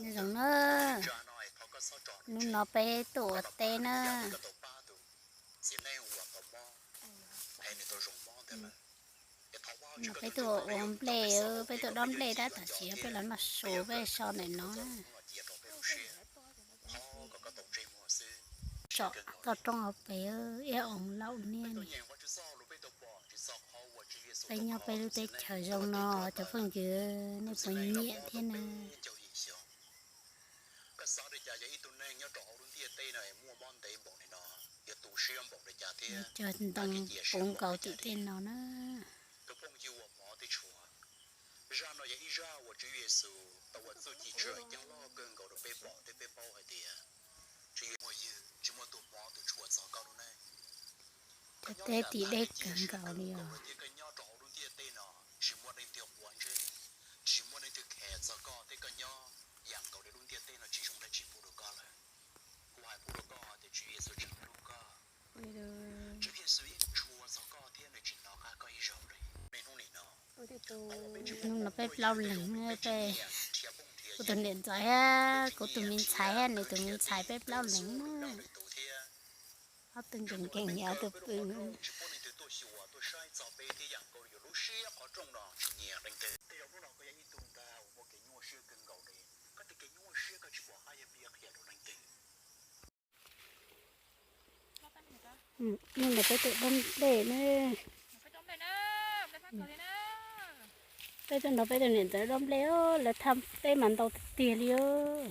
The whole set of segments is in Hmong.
Nyob zoo na, hnub no peb tuaj ua teb na. Peb tuaj ua nplej, peb tuaj dob nplej tab tom tsis yog peb los noj su, peb so ntawm no na. Tsom toj roob hauv pes, ib oos laus niaj ni. Peb nyob peb lub teb chaws zoo no cov phooj ywg, nej puas nyiam thiab na? Cog ntoo puv nkaus tim tej no na. Cov teb tim deb kawg nkaus li os. Hnub no peb plaub leeg, peb, kuv tus niam ntxawm thiab kuv tus me ntxhais thiab nws tus me ntxhais peb plaub leeg na. Ob tug nkees nkees, ob tug pw. Hnub no peb tuaj dob nplej na. Peb tuaj nrog peb tus niam ntxawm dob nplej, lawv thaj teb mas ntau tiag tiag li os.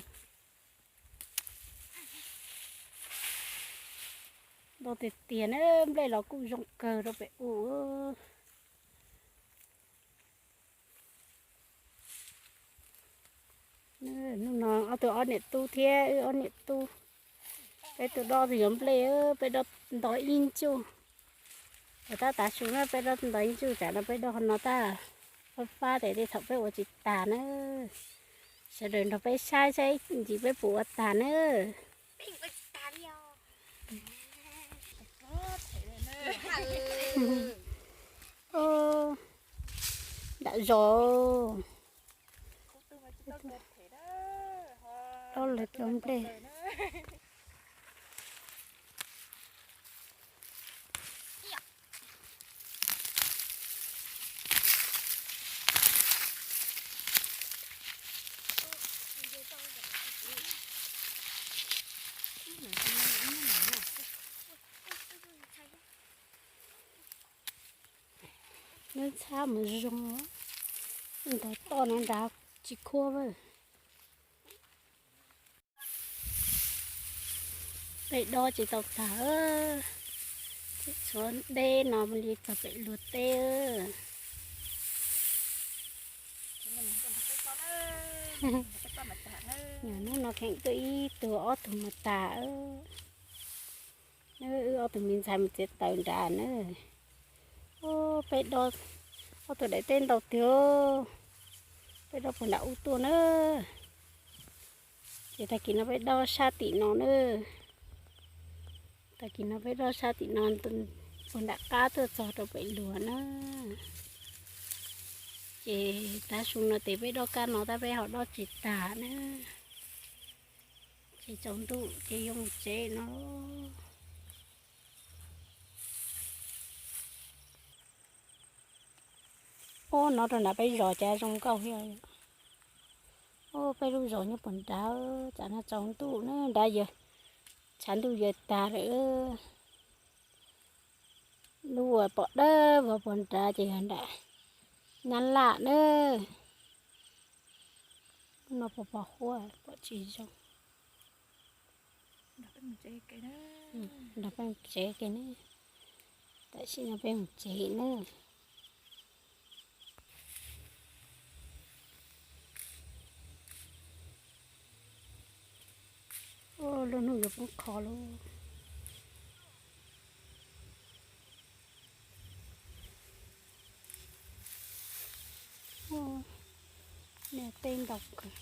Ntau tiag tiag na, nplej los kuj zoo kawg rau pem u. Hnub no ob tug ob niam tub thiab wb ob niam tub, peb tuaj dob tus yuav nplej, peb dob nto ib ncuj. Tab tav su na peb dob nto ib ncuj, tsam no peb dob qhov no tab fab fab tes tej thaum peb ua tsis tag na. Sawv daws nrog peb saib saib ntsis peb puas ua tag na. Nram zos. Dob lawv cov nplej. Neb ntxhab mus zoo, ntawd toj no nrad tsis khuab. Peb dob tsis tau tag, tseem tshuav deb no li txog pem luag teb. Hnub no kheev tuaj ib tug ob tug mas tas. Wb ob tug me ntxhais mus txiav taws nrad na. Peb dob, ob tug daim teb ntau tiag, peb dob puag nram ub tuaj na. Ces tag kis no peb dob sab tim no na. Tag kis no peb dob sab tim no, puag nram qab tuaj txog rau pem luag na. Ces tav su no ces peb dob kab no tab peb ho dob tsis tag na. Ces tsaus ntuj ces yuav mus tsev no. Ub, no rau nram peb zos cas zoo nkauj thiab. Ub, peb lub zos nyob puag nrad, tsam no tsaus ntuj na, nrad yawg, tshav ntuj yawg tag lawm. Lub uas pom dawb vog puag nrad ces yog nram Nyab Laj na. Lub no pos pos huab pom tsis zoo. Nrog peb mus tsev ke ne. Tam sim no peb mus tsev na. Lub hnub yuav poob qho lauj. Niag teb ntau kawg.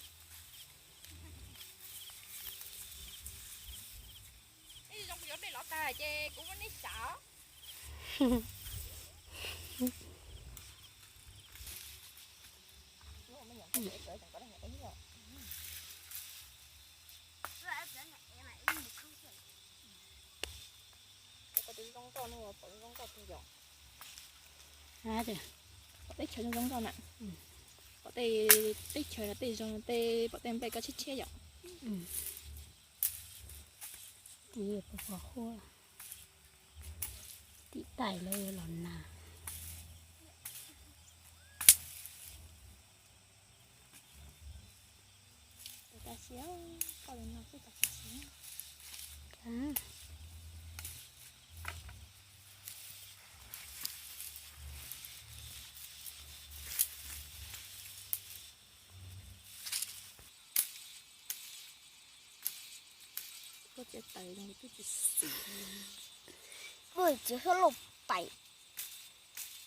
Pom teb chaws zoo zoo nkauj na. Pom tej teb chaws no tej zoo tej, pom tej nplej koj tshiab tshiab yom. Tim pos pos huab, tim tais lawv yuav los nag. Koj tsev tais twb tsis xis, tsev hab los pais,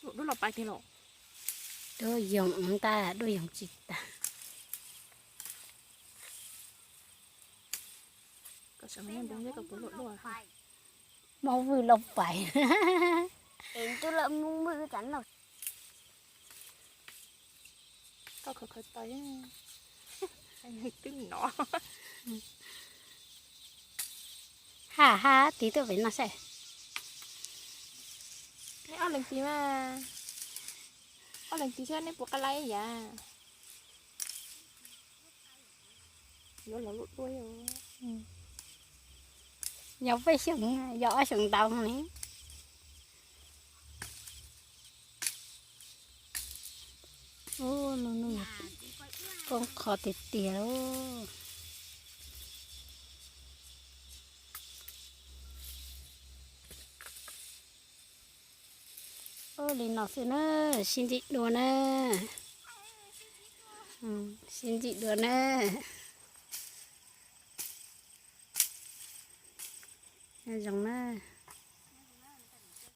duab los pais tiag los. Duab yoog ntag, duab yoog tsis tag. Koj sawv mus nyob ntev ntev koj puas luaj duab? Muab vwj los pais. Koj khaws khaws tais, twb nov. Haj haj, tig tuaj pem no saib. Neb ob leeg tig mas, ob leeg tig saib neb puas qab laib yam. Yuav los luaj duab. Yog peb xyoos, yog ob xyoos ntau ne. Ub, no no, koob qho tiag tiag lauj. Ub, li no xwb na, sib ntsib dua na. Sib ntsib dua na. Zoo na.